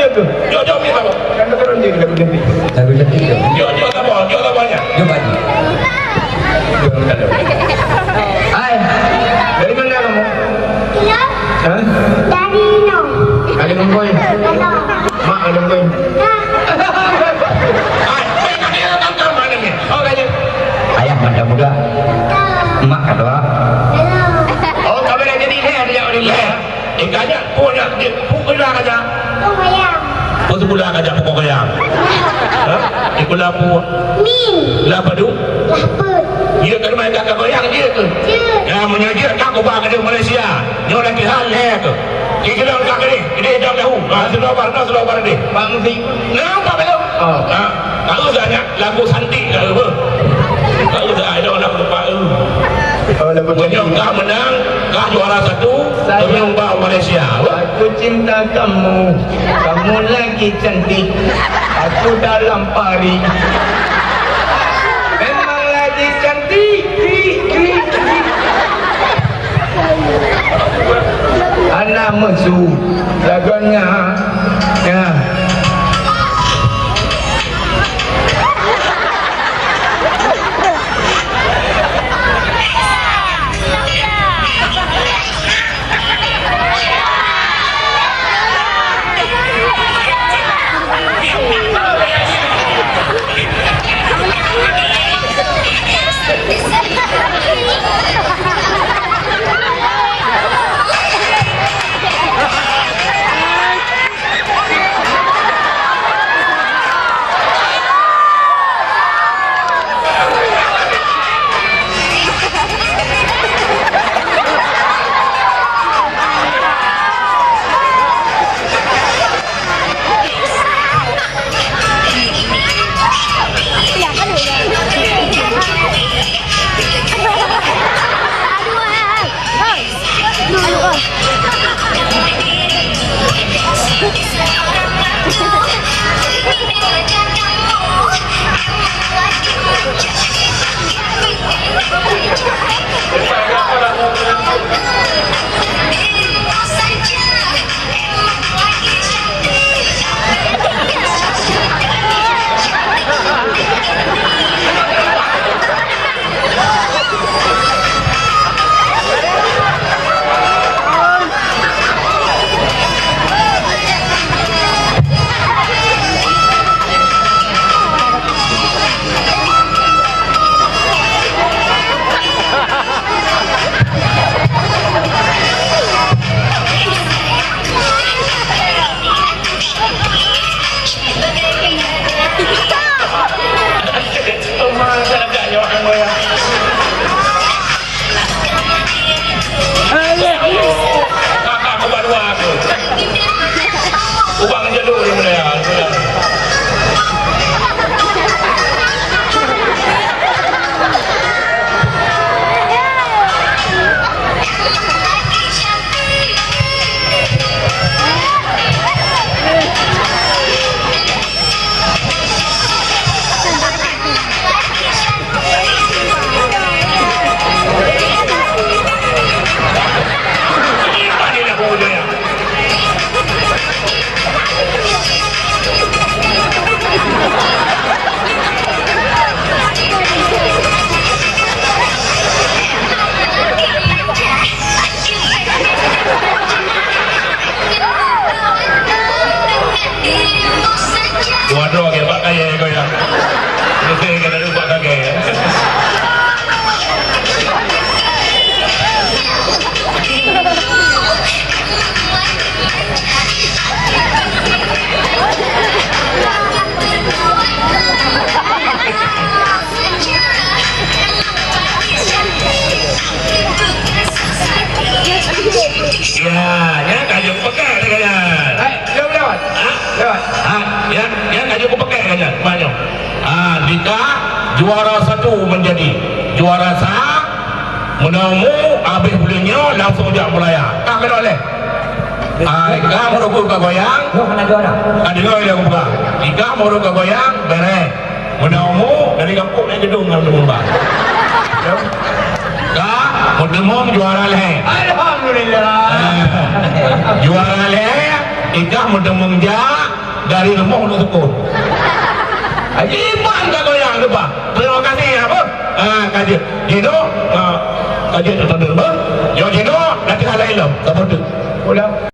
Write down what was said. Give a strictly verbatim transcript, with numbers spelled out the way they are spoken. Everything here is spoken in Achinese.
Jok, jok, minta apa? Kan turun dia lagu cantik. Lagu cantik tu. Jok, jok, sabar, jok, sabar, ya. Jom, Pak Haji. Jom, kalau. Hai. Dari mana kamu? Iya. Hah? Dari Nong. Ada Nong Boy? Ada. Mak ada Nong Boy? Nah. Hai, mana dia datang ke mana ni? Oh, kaya. Ayah mantap muda. Mak kedua. Belum. Oh, kami dah jadi leher, dia orang leher. Eh, kajak, peue nyak, jeuet, peue keulah kajak? Pukon goyang. Peue sikula kajak pukon goyang? Ha? Sikula peue? Min. Lah padum? Lah peuet. Jeuet keu teuma ka goyang jeuet keu? Jeuet. Ya, meunyoe jeuet ka kuba keu Malaysia. Nyoe lagèe hal lé keu. Kira ka keudeh, keudeh jam lahu. Ha, sudah bar, sudah bar deh. Pak Mufi. Nampak belum? Oh. Ha. Tahu dah nyak lagu santik dah apa? Tahu dah ada lagu tempat tu. Oh, lagu Menyok cantik. Kah menang, kah juara satu, Sayang. Kami ubah Malaysia. Apa? Aku cinta kamu, kamu lagi cantik. Aku dalam pari. Memang lagi cantik. Krik, krik, krik. Anak mesu lagunya. Ya. Kakak kubah dua tu. Ubah ngeujadu di mana ya? Dua droe ke bak kayèe kau ya. Mesti kena duduk bak kayèe ya. Ya, ya, kayu pekat dengan. Hai, lewat, lewat. Ha? Lewat. Ha? Ya, ya, kayu pekat dengan. Banyak. Ha, Dika juara satu menjadi. Juara sa, meunoe mu, habis buleuen nyoe langsung jak meuraya. Ka keudroe leh. Ha, Dika meureugu ka goyang. Nyoe hana juara. Ha, deungoe lé aku peugah. Dika meureugu ka goyang, beres. Meunoe mu dari gampông naik gedong ngon teumumba. Ka meuteumong juara lhèe. Alhamdulillah. Eh, juara lhèe, ikah meuteumong jak, Dari rumoh untuk sukon. Iban ka goyang leubah. Terima kasih ya, Bang. Ah, ka jeuet. Jinoe, ah, ka jeuet atau belum, Bang? Yo jinoe, dah teuka laén lom. Tak betul. Ulang.